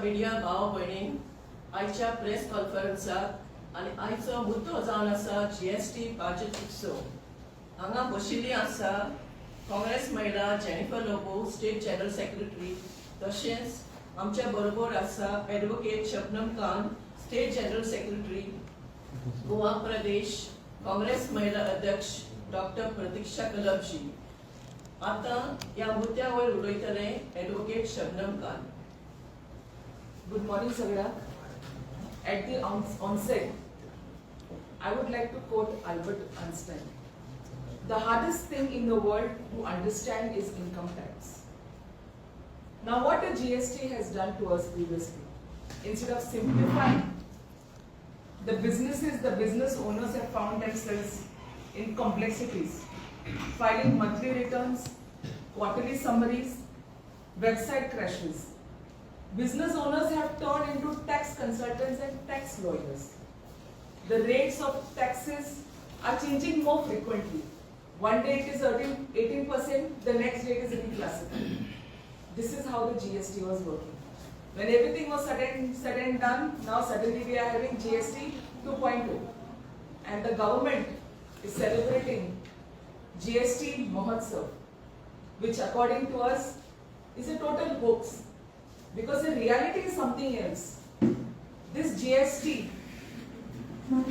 Media भाव भयणींक आयच्या press कॉन्फरन्साक. आनी आयचो मुद्दो जावन आसा जीएसटी बाजत उत्सव. हांगा बशिल्ली आसा काँग्रेस महिला Jennifer Lobo, state general secretary. तशेंच आमच्या बरोबर आसा advocate Shabnam Khan, state general secretary, Goa Pradesh Congress महिला अध्यक्ष डॉक्टर प्रतिक्षा कलपजी. आता ह्या मुद्द्यावर उलयतले advocate Shabnam Khan. Good morning, सगळ्यांक. At the onset, I would like to quote Albert Einstein. "The hardest thing in the world to understand is income tax." Now, what the GST has done to us previously, instead of simplifying the businesses, the business owners have found themselves in complexities, filing monthly returns, quarterly summaries, website crashes. Business owners have turned into tax consultants and tax lawyers. The rates of taxes are changing more frequently. One day it is 18%, the next day it is reclassified. This is how the GST was working. When everything was said and done, now suddenly we are having GST 2.0. And the government is celebrating GST Mahotsav, which according to us is a total hoax because the reality is something else. This GST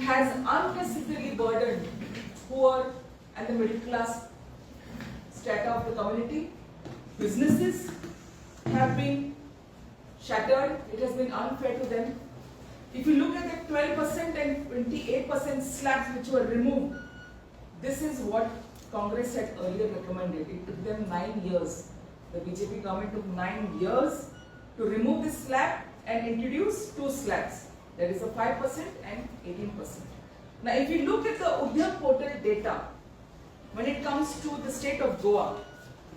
has unnecessarily burdened poor and the middle class strata of the community. Businesses have been shattered, it has been unfair to them. If you look at the 12% and 28% slabs which were removed, this is what Congress had earlier recommended. It took them 9 years. The BJP government took 9 years to remove this slab and introduce two slabs. That is a 5% and 18%. Now, if you look at the Udyam portal data, when it comes to the state of Goa,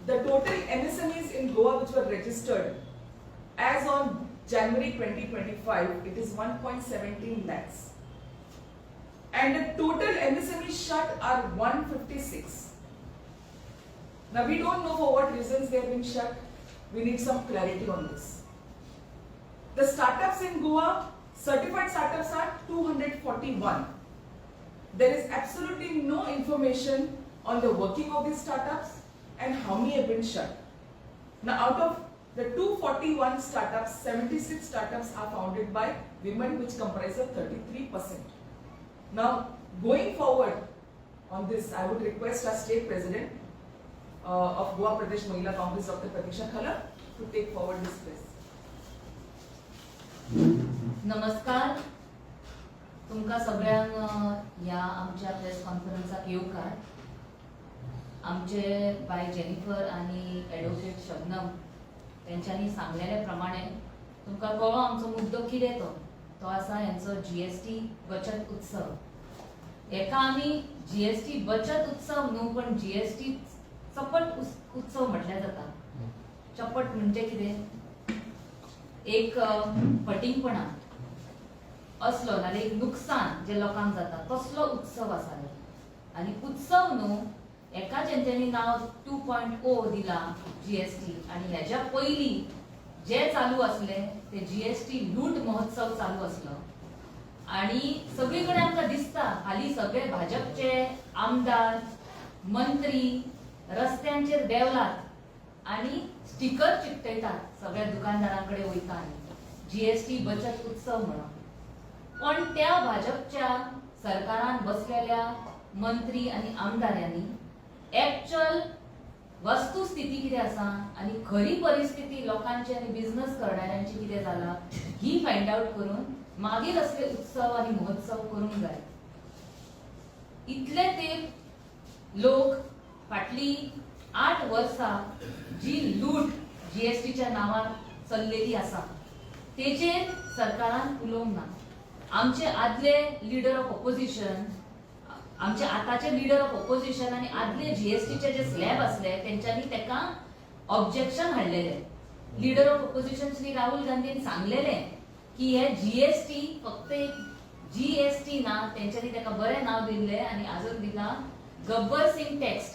the total MSMEs in Goa which were registered as on January 2025, it is 1.17 lakhs. And the total MSMEs shut are 156. Now, we don't know for what reasons they have been shut. We need some clarity on this. The startups in Goa, certified startups are 241. There is absolutely no information on the working of these startups and how many have been shut. Now, out of the 241 startups, 76 startups are founded by women, which comprise of 33%. Now, going forward on this, I would request our state president of Goa Pradesh Mahila Congress, Dr. Pratiksha Khalap, to take forward this press. नमस्कार, तुमकां सगळ्यांक ह्या आमच्या press कॉन्फरन्साक येवकार. आमचे बाय Jennifer आनी advocate Shabnam तेंच्यांनी सांगलेले प्रमाणे तुमकां कळ्ळो आमचो मुद्दो कितें तो. तो आसा हेंचो जीएसटी बचत उत्सव. हेका आमी जीएसटी बचत उत्सव न्हू, पण जीएसटी चपट उत्सव म्हटल्यार जाता. चपट म्हणजे कितें? एक फटींगपणा असलो नाल्यार एक नुकसान जे लोकांक जाता तसलो उत्सव आसा हो. आनी उत्सव न्हू, एकाच हेंच्यांनी नांव 2.0 दिला जीएसटी. आनी हेज्या पयलीं जे चालू आसले ते जीएसटी लूट महोत्सव चालू आसलो. आणि सगळी कडेन आमकां दिसता, हालीं सगळे भाजपचे आमदार, मंत्री रस्त्यांचेर देंवलात आणि स्टिकर चिकटयतात सगळ्या दुकानदारां कडेन वयता आनी जीएसटी बचत उत्सव म्हणून. पण त्या भाजपच्या सरकारान बसलेल्या मंत्री आनी आमदारांनी एक्च्युअल वस्तुस्थिती कितें आसा आनी खरी परिस्थिती लोकांची आनी बिझनस करणाऱ्यांची कितें जाला ही फायंड आउट करून मागीर असले उत्सव आनी महोत्सव करूंक जाय. इतले ते लोक फाटली 8 वर्सां जी लूट जीएसटीच्या नांवार चल्लेली आसा तेचेर सरकारान उलोवंक ना. आमचे आदले लिडर ऑफ ऑपोजिशन, आमचे आताचे लिडर ऑफ ऑपोजिशन आनी आदले जीएसटीचे जे स्लॅब आसले तेंच्यांनी तेका ऑब्जेक्शन हाडलेले. Leader of opposition Shri Rahul गांधीन सांगलेले की हे जीएसटी फक्त एक जीएसटी ना. तेंच्यांनी तेका बरें नांव दिल्लें आनी अजून दिला, गब्बर सिंग टॅक्स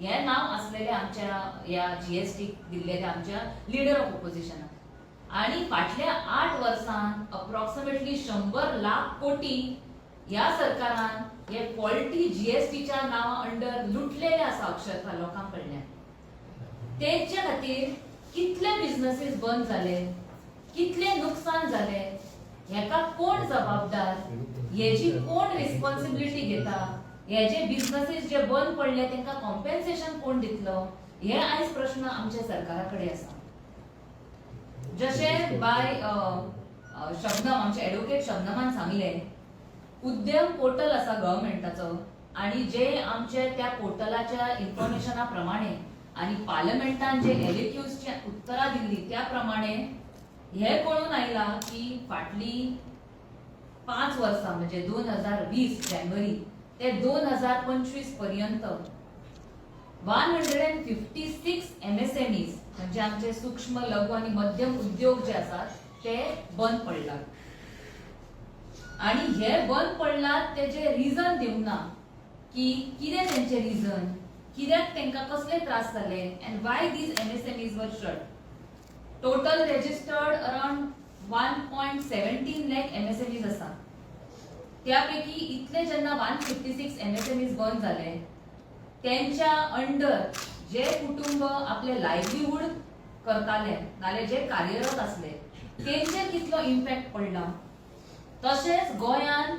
हे नांव आसलेले आमच्या ह्या जीएसटी दिल्लेले आमच्या लिडर ऑफ ऑपोजिशनाक. आणि फाटल्या 8 वर्सांत अप्रॉक्सिमेटली 100 लाख कोटी ह्या सरकारान हे फॉल्टी जीएसटीच्या नांवा अंडर लुटलेले आसा अक्षरशः लोकां कडल्यान. तेंचे खातीर कितले बिझनसीस बंद जाले, कितले नुकसान जाले, हेका कोण जबाबदार, हेजी कोण रिस्पॉन्सिबिलिटी घेता, हे जे बिझनसीस जे बंद पडले तांकां कॉम्पेन्सेशन कोण दितलो, हे आयज प्रश्न आमच्या सरकारा कडेन आसा. जशें बाय शबनम, आमचे एडवोकेट शबनमान सांगलें, उद्यम पोर्टल आसा गव्हर्मेंटाचो आणि जे आमचे त्या पोर्टलाच्या इन्फॉर्मेशना प्रमाणे आणि पार्लमेंटान जे एलएक्यूजची उत्तरां दिल्ली त्या प्रमाणे हे कळून आयला की फाटली 5 वर्सां म्हणजे 2020 जानेवारी ते 2025 पर्यंत 156 एमएसएमईज म्हणजे आमचे सूक्ष्म, लघु आणि मध्यम उद्योग जे आसात ते बंद पडलात. आणि हे बंद पडलात तेजे रिजन दिवंक ना की कितें तेंचे रिजन, कित्याक तेंकां कसले त्रास जाले and why these MSMEs were shut. Total registered around 1.17 lakh MSMEs आसा. त्यापैकी इतले जेन्ना 156 एमएसएमईज बंद जाले, तेंच्या अंडर जे कुटुंब आपले लायवलीहूड करताले नाल्यार जे कार्यरत आसले तेंचेर कितलो इम्पॅक्ट पडला. तशेंच गोंयान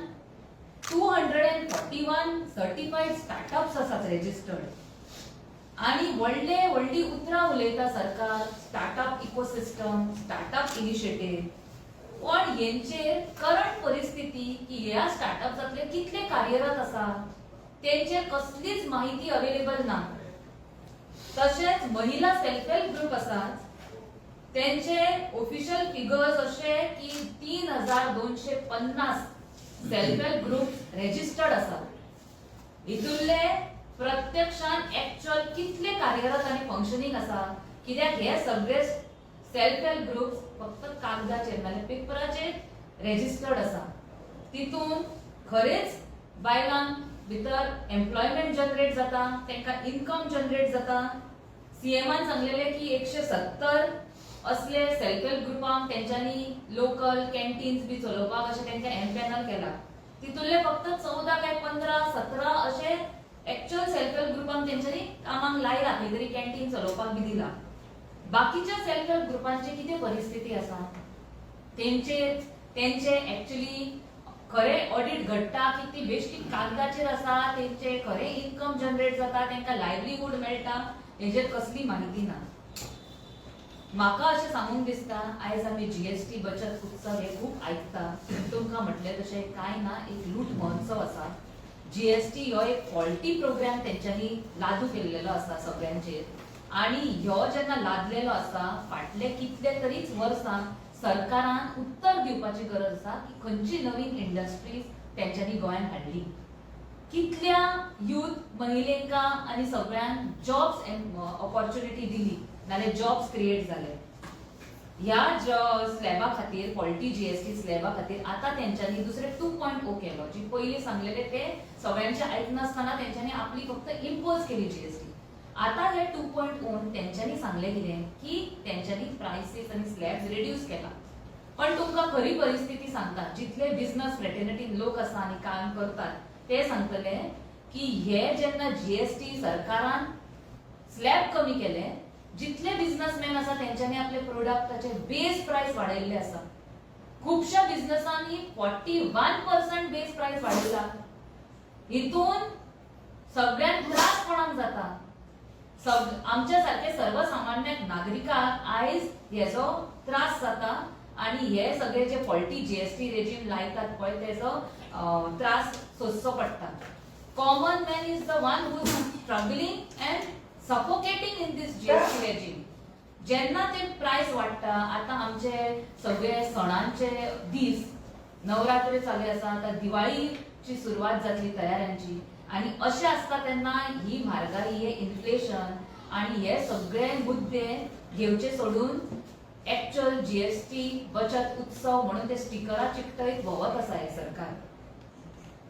241 सर्टिफाईड स्टार्टअप्स आसात रेजिस्टर्ड आणि व्हडले व्हडली उतरां उलयता सरकार, स्टार्टअप इकोसिस्टम, स्टार्टअप इनिशिएटीव, पण हेंचेर करंट परिस्थिती की ह्या स्टार्टअप्सांतले कितले कार्यरत आसा तेंचेर कसलीच माहिती अवेलेबल ना. तशेंच महिला सेल्फ हेल्प ग्रुप आसात तेंचे ऑफिशियल फिगर्स अशे की 3250 सेल्फ हेल्प ग्रुप रेजिस्टर्ड आसात. हितूंतले प्रत्यक्षान एक्च्युअल कितले कार्यरत आनी फंक्शनींग आसा, कित्याक हे सगळे सेल्फ हेल्प ग्रुप्स फक्त कागदाचेर नाल्यार पेपराचेर रेजिस्टर्ड आसा. तितून खरेंच बायलांक भितर एम्प्लॉयमेंट जनरेट जाता, तांकां इन्कम जनरेट जाता. सीएमान सांगलेले की 170 असले सेल्फ हेल्प ग्रुपांक तेंच्यांनी लोकल कॅन्टीन्स बी चलोवपाक अशें तेंकां एम्पॅनल केला. तितूंतले फक्त 14 काय 15 17 अशे एक्च्युअल सेल्फ हेल्प ग्रुपांक तेंच्यांनी कामाक लायला, खंय तरी कॅन्टीन चलोवपाक बी दिला. बाकीच्या सेल्फ हेल्प ग्रुपांची कितें परिस्थिती आसा, तेंचे तेंचे एक्च्युअली खरें ऑडिट घडटा की ती बेश्टी कागदाचेर आसा, तेंचे खरें इन्कम जनरेट जाता, तेंकां लायवलीहूड मेळटा, हेजेर कसली माहिती ना. म्हाका अशें सांगूंक दिसता, आयज आमी जीएसटी बचत उत्सव हे खूब आयकता. तुमकां म्हटलें तशें कांय ना, एक लूट महोत्सव आसा. जीएसटी हो एक फॉल्टी प्रोग्राम तेंच्यांनी लादू केल्लेलो आसा सगळ्यांचेर आणि ह्यो जेन्ना लादलेलो आसा फाटले कितले तरीच वर्सां सरकारान उत्तर दिवपाची गरज आसा की खंयची नवीन इंडस्ट्रीज तेंच्यांनी गोंयांत हाडली, कितल्या युथ महिलेंका आनी सगळ्यांक जॉब्स ऑपॉर्च्युनिटी दिली नाल्यार जॉब्स क्रिएट जाले. ह्या स्लॅबा खातीर, फॉल्टी जीएसटी स्लॅबा खातीर आतां तेंच्यांनी दुसरे 2.0 केलो. जी पयलीं सांगलेले ते सगळ्यांचे आयकनासतना तेंच्यांनी आपली फक्त इम्पोज केली जीएसटी. आतां हे 2.0 तेंच्यांनी सांगलें कितें की तेंच्यांनी प्रायसीस आनी स्लॅब्स रिड्यूस केला. पण तुमकां खरी परिस्थिती सांगता, जितले बिझनस फ्रेटर्निटीन लोक आसा आनी काम करतात ते सांगतले की हे जेन्ना जीएसटी सरकारान स्लॅब कमी केले, जितले बिझनसमॅन आसा तेंच्यांनी आपले प्रोडक्टाचे बेस प्रायस वाडयल्ले आसा. खुबश्या बिझनसांनी 41% बेस प्रायस वाडयला. हितून सगळ्यांत त्रास कोणाक जाता? आमच्या सारखे सर्वसामान्य नागरिकांक आयज हेजो त्रास जाता आणि हे सगळे जे फॉल्टी जीएसटी रेजीम लायतात पळय तेजो त्रास सोंसचो पडटा. Common man is the one who is struggling and suffocating in this GST regime. जेन्ना ते प्रायस वाडटा, आतां आमचे सगळे सणांचे दीस, नवरात्र चालू आसा, आतां दिवाळीची सुरवात जातली तयाऱ्यांची आणि अशें आसता तेन्ना ही म्हारगाई, हे इन्फ्लेशन आणि हे सगळे मुद्दे घेवचे सोडून एक्च्युअल जीएसटी बचत उत्सव म्हणून ते स्टिकरां चिकटयत भोंवत आसा हे सरकार.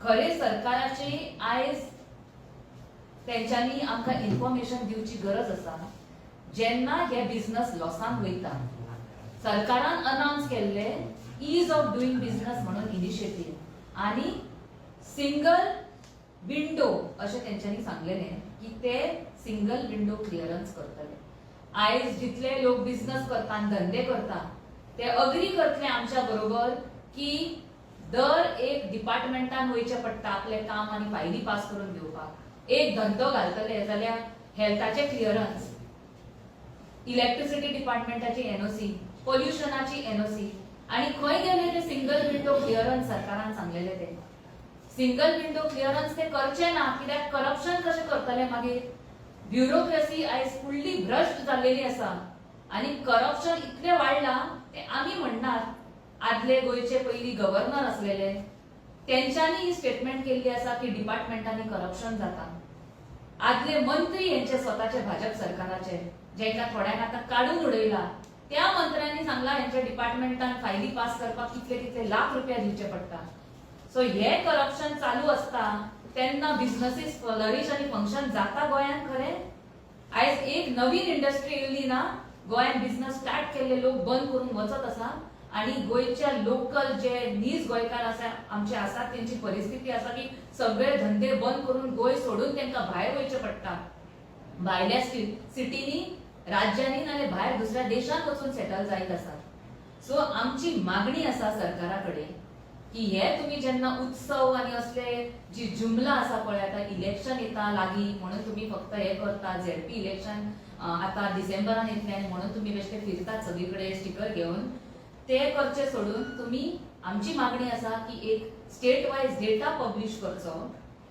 खरें सरकाराची आयज तेंच्यांनी आमकां इन्फॉर्मेशन दिवची गरज आसा. जेन्ना हे बिझनस लॉसान वयता, सरकारान अनावन्स केल्ले is of doing business म्हणून इनिशिएटीव आनी सिंगल विंडो अशें तेंच्यांनी सांगलेलें की ते सिंगल विंडो क्लियरन्स करतले. आयज जितले लोक बिझनस करता आनी धंदे करता ते अग्री करतले आमच्या बरोबर की दर एक डिपार्टमेंटान वयचें पडटा आपलें काम आनी फायली पास करून घेवपाक. एक धंदो घालतले जाल्यार हेल्थाचें क्लियरन्स, इलेक्ट्रिसिटी डिपार्टमेंटाची एनओसी, पोल्युशनाची एनओसी, आनी खंय गेले ते सिंगल विंडो क्लियरन्स सरकारान सांगलेले ते सिंगल विंडो क्लियरन्स ते करचे ना कित्याक करप्शन कशें करतले मागीर. ब्युरोक्रेसी आयज फुल्ली भ्रश्ट जाल्लेली आसा आनी करप्शन इतलें वाडलां ते आमी म्हणनात. आदले गोंयचे पयलीं गव्हर्नर आसलेले तेंच्यांनी ही स्टेटमेंट केल्ली आसा की डिपार्टमेंटांनी करप्शन जाता. आदले मंत्री हेंचे स्वताचे भाजप सरकाराचे जेंकां थोड्यांक आतां काडून उडयला त्या मंत्र्यांनी सांगला हेंच्या डिपार्टमेंटान फायली पास करपाक कितले कितले लाख रुपया दिवचे पडटा. सो हे करप्शन चालू आसता तेन्ना बिझनसीस फ्लरीश आनी फंक्शन जाता गोंयांत खरें. आयज एक नवीन इंडस्ट्री येयली ना गोंयांत, बिझनस स्टार्ट केल्ले लोक बंद करून वचत आसा आनी गोंयच्या लोकल जे नीज गोंयकार आसा आमचे आसात तेंची परिस्थिती आसा की सगळे धंदे बंद करून गोंय सोडून तांकां भायर वयचें पडटा. भायल्या सिटींनी, राज्यांनी नाल्यार भायर दुसऱ्या देशांत वचून सेटल जायत आसात. सो आमची मागणी आसा सरकारा कडेन की हे तुमी जेन्ना उत्सव आनी असले जी जुमला आसा पळय आतां इलेक्शन येता लागीं म्हणून तुमी फक्त हे करता. झेडपी इलेक्शन आतां डिसेंबरान येतलें आनी म्हणून तुमी बेश्टे फिरतात सगळी कडेन स्टिकर घेवन, ते करचे सोडून तुमी आमची मागणी आसा की एक स्टेट वायज डेटा पब्लिश करचो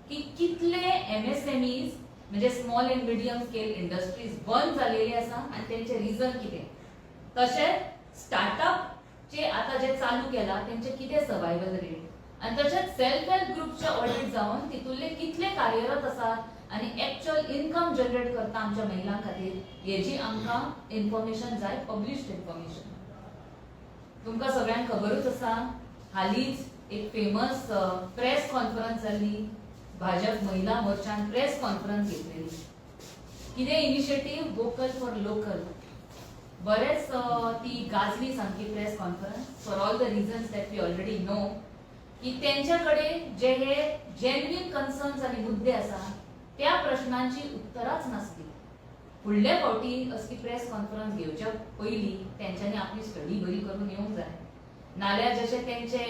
की कितले एमएसएमईज म्हणजे small and medium scale industries बंद जालेली आसा आनी तेंचे रिजन कितें, तशेंच स्टार्टअप जे आता जे चालू केला तेंचे कितें सर्वायवल रेट, आनी तशेंच सेल्फ हेल्प ग्रुपचे ऑडिट जावन तितूंतले कितले कार्यरत आसात आनी एक्चुअल इन्कम जनरेट करता आमच्या महिलां खातीर, हेजी आमकां इन्फॉर्मेशन जाय, पब्लिश्ड इन्फॉर्मेशन. तुमकां सगळ्यांक खबरूच आसा हालींच एक फेमस प्रेस कॉन्फरन्स जाल्ली, भाजप महिला मोर्चान प्रेस कॉन्फरन्स घेतलेली. कितें इनिशिएटीव वोकल फॉर लोकल, बरेच ती गाजली सामकी press conference for all the reasons that we already know की तेंच्या कडेन जे हे जेन्युइन कन्सर्न्स आनी मुद्दे आसा त्या प्रश्नांची उत्तराच नासली. फुडल्या फावटी असली प्रेस कॉन्फरन्स घेवच्या पयलीं तेंच्यांनी आपली स्टडी बरी करून येवंक जाय, नाल्यार जशे तेंचे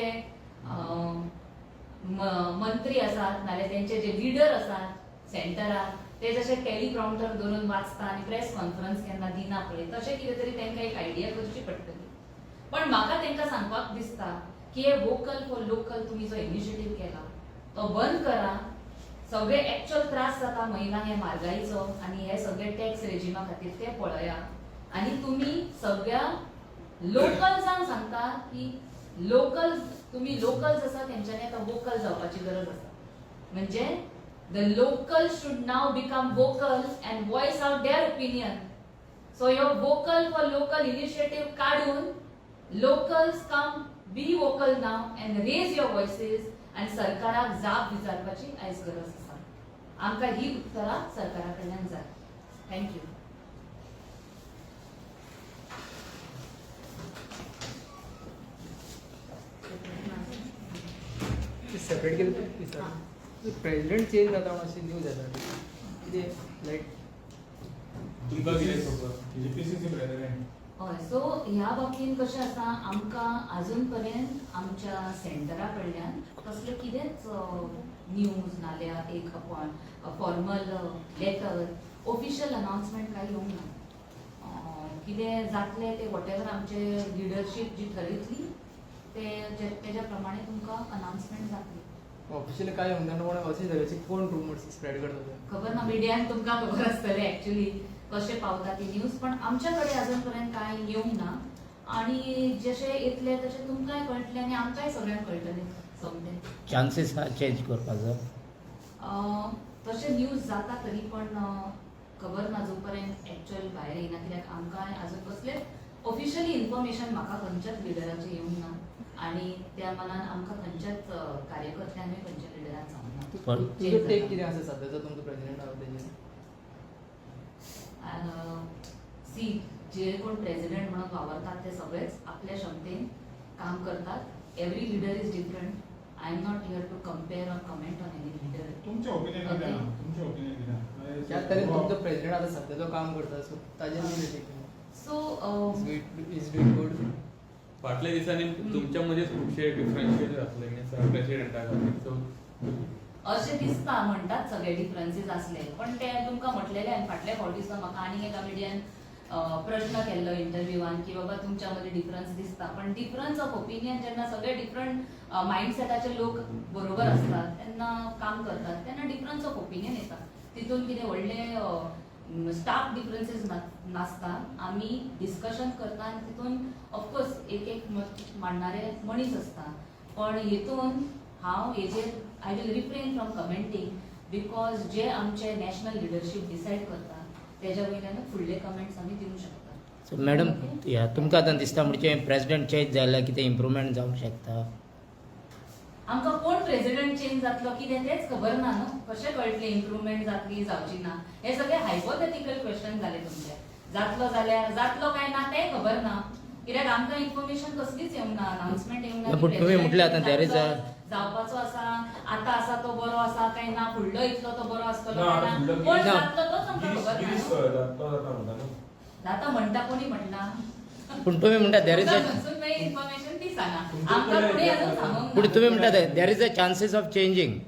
मंत्री आसात नाल्यार तेंचे जे लिडर आसात सेंटराक ते जशे टेलिप्रॉम्प्टर दवरून वाचता आनी प्रेस कॉन्फरन्स केन्ना दिना पळय तशें कितें तरी तेंकां एक आयडिया करची पडटली. पण म्हाका तेंकां सांगपाक दिसता की हे वोकल फॉर लोकल तुमी जो इनिशिएटीव केला तो बंद करा. सगळे एक्चुअल त्रास जाता महिलांक हे म्हारगाईचो आनी हे सगळे टॅक्स रेजिमा खातीर ते पळया आनी तुमी सगळ्या लोकल्सांक सांगता की लोकल तुमी लोकल्स आसा तेंच्यांनी आतां वोकल जावपाची गरज आसा. म्हणजे the local should now become vocal and voice out their opinion. So ह्यो वोकल फॉर लोकल इनिशिएटीव काडून locals come be vocal now and raise your voices आनी सरकाराक जाप विचारपाची आयज गरज आसा. आमकां ही उत्तरां सरकारा कडल्यान जाय. Thank you. Separate केलं तर प्रेसिडेंट चेंज जाता म्हणून अशी न्यूज येता कितें लायक तुमकां कितें खबर जीपीसीसी प्रेसिडेंट? हय, सो ह्या बाबतीन कशें आसा आमकां आजून पर्यंत आमच्या सेंटरा कडल्यान कसलें कितेंच न्यूज नाल्यार एक फॉर्मल लेटर ऑफिशियल अनाउन्समेंट कांय येवंक ना. कितें जातलें तें what ever आमचे लिडरशीप जी ठरयतली ते तेज्या प्रमाणे तुमकां अनाउन्समेंट जातली. ऑफिशियल काय येवंक ना पण अशें सगळ्याचे कोण रुमर्स स्प्रेड करता ते खबर ना, मिडियान तुमकां खबर आसतलें एक्चुली कशें पावता ती न्यूज, पण आमच्या कडेन अजून पर्यंत कांय येवंक ना आनी जशें येतलें तशें तुमकांय कळटलें आनी आमकांय सगळ्यांक कळटलें सोमतें. चान्सीस आहा चेंज करपाचो? तशें न्यूज जाता तरी पण खबर ना जो पर्यंत एक्चुअल भायर येयना कित्याक आमकांय अजून कसलें ऑफिशियली इन्फॉर्मेशन म्हाका खंयच्याच लिडराचें येवंक ना आनी त्या मनान आमकां खंयच्याच कार्यकर्त्यानूय खंयच्या लिडरान सांगना. पण तुजो टेक कितें आसा सद्याचो तुमचो प्रेसिडेंट आहा तेजेर? सी जे कोण प्रेसिडेंट म्हणून वावरतात ते सगळेच आपल्या क्षमतेन काम करतात. Every leader is different. I am not here to compare or comment on any leader. तुमचें ओपिनियन कितें आहा? तुमचें ओपिनियन कितें आहा? ज्या तरेन तुमचो प्रेसिडेंट आतां सद्या जो काम करता, सो ताजेर कितें? So is doing good. फाटल्या दिसांनी तुमच्या मदींच खुबशे डिफरन्शियल आसले मीन्स प्रेसिडेंटा खातीर, सो अशें दिसता म्हणटात सगळे डिफरन्सीस आसले, पण ते तुमकां म्हटलेले हांवें फाटल्या फावटी सुद्दां म्हाका आनीक एका मिडियान प्रश्न केल्लो इंटरव्यूआन की बाबा तुमच्या मदीं डिफरन्स दिसता, पण डिफरन्स ऑफ ओपिनियन जेन्ना सगळे डिफरंट मायंडसेटाचे लोक बरोबर असतात तेन्ना काम करतात तेन्ना डिफरन्स ऑफ ओपिनियन येता. तितून कितें व्हडले स्टाफ डिफरन्सीस नासता. आमी डिस्कशन करता आनी तितून ऑफकोर्स एक एक मत मांडणारे मनीस आसता, पण हेतून हांव हेजेर I will refrain from commenting because जे आमचे नॅशनल लिडरशीप डिसायड करता तेज्या वयल्यान फुडले कमेंट्स आमी दिवंक शकता. सो मॅडम, या तुमकां आतां दिसता म्हणजे प्रेसिडेंट चेंज जाल्यार कितें इम्प्रुवमेंट जावंक शकता? आमकां कोण प्रेसिडेंट चेंज जातलो कितें तेंच खबर ना न्हू, कशें कळटलें इम्प्रुवमेंट जातली जावची ना? हे सगळे हायपोथेटिकल क्वेश्चन जाले तुमचे. जातलो जाल्यार जातलो काय ना तें खबर ना, कित्याक आमकां इन्फॉर्मेशन कसलीच येवंक ना, अनाउन्समेंट येवंक ना. ना, पूण तुमी म्हटलें आतां there is a- जावपाचो आसा, आतां आसा तो बरो आसा काय ना, फुडलो इतलो तो बरो आसतलो ना, काय ना, फुडलो कोण ना. जातलो तोच आमकां गिरीश खबर ना गिरीश न्हू. जाता जाता म्हणटा न्हू. जाता म्हणटा कोणी म्हणटा? पूण तुमी म्हणटा there is a खंयसून मेळ्ळी इन्फॉर्मेशन ती सांगा तुमच्या आमकां, कडेन फुडें अजून सांगूंक पूण ना. तुमी म्हणटा there is a chances of changing.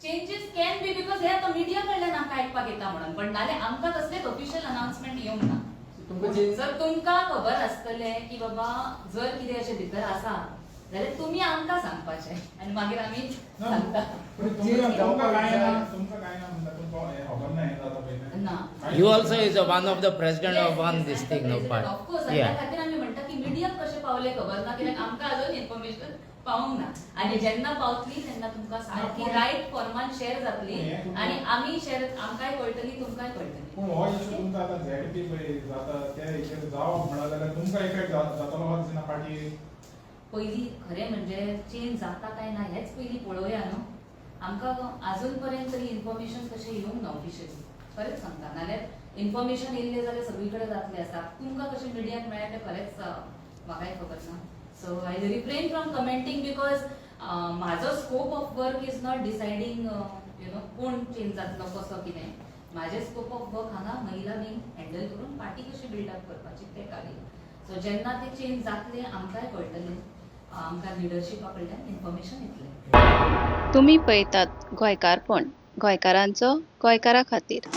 Changes can be because हे आतां मिडिया कडल्यान आमकां आयकपाक येता म्हणून, पण नाल्यार आमकां कसलेच ऑफिशियल अनाउन्समेंट येवंक ना. तुमकां चेंज जर तुमकां खबर आसतलें की बाबा जर कितें अशें भितर आसा जाल्यार तुमी आमकां सांगपाचें आनी मागीर आमी ना, सांगता. पूण तुमकां तुमकां काय ना, तुमकां काय ना म्हणटा, तुमकां हें खबर ना हें जाता पळय? ना. You also is a one of the president of one this thing no part. Of course, त्या खातीर आमी म्हणटा की मिडियाक कशें पावलें खबर ना, कित्याक आमकां अजून इन्फॉर्मेशन पावूंक ना, आनी जेन्ना पावतली तेन्ना तुमकां सारकी रायट फॉर्मान शेअर जातली आनी आमी शेअर आमकांय कळटली, तुमकांय कळटली. पूण हो इशू तुमकां आतां झेडपी पळय जाता त्या हेचेर जावप म्हणा जाल्यार तुमकां इफेक्ट जातलो हो दिसना पार्टी? पयलीं खरें म्हणजे चेंज जाता काय ना हेच पयलीं पळोवया न्हू. आमकां अजून पर्यंत तरी इन्फॉर्मेशन तशें येवंक ना ऑफिशियली, खरेंच सांगता. नाल्यार इन्फॉर्मेशन येयल्लें जाल्यार सगळी कडेन जातलें आसा. तुमकां कशें मिडियाक मेळ्ळें तें खरेंच म्हाकाय खबर ना. So I refrain from commenting because म्हाजो scope of work is not deciding कोण चेंज जातलो कसो कितें. म्हाजें स्कोप ऑफ वर्क हांगा महिला विंग हँडल करून पार्टी कशी बिल्डअप करपाची तें कार्य. सो जेन्ना ते चेंज जातले आमकांय कळटलें, आमकां लिडरशिपा कडल्यान इन्फॉर्मेशन येतलें. तुमी पळयतात गोंयकारपण, गोंयकारांचो गोंयकारा खातीर.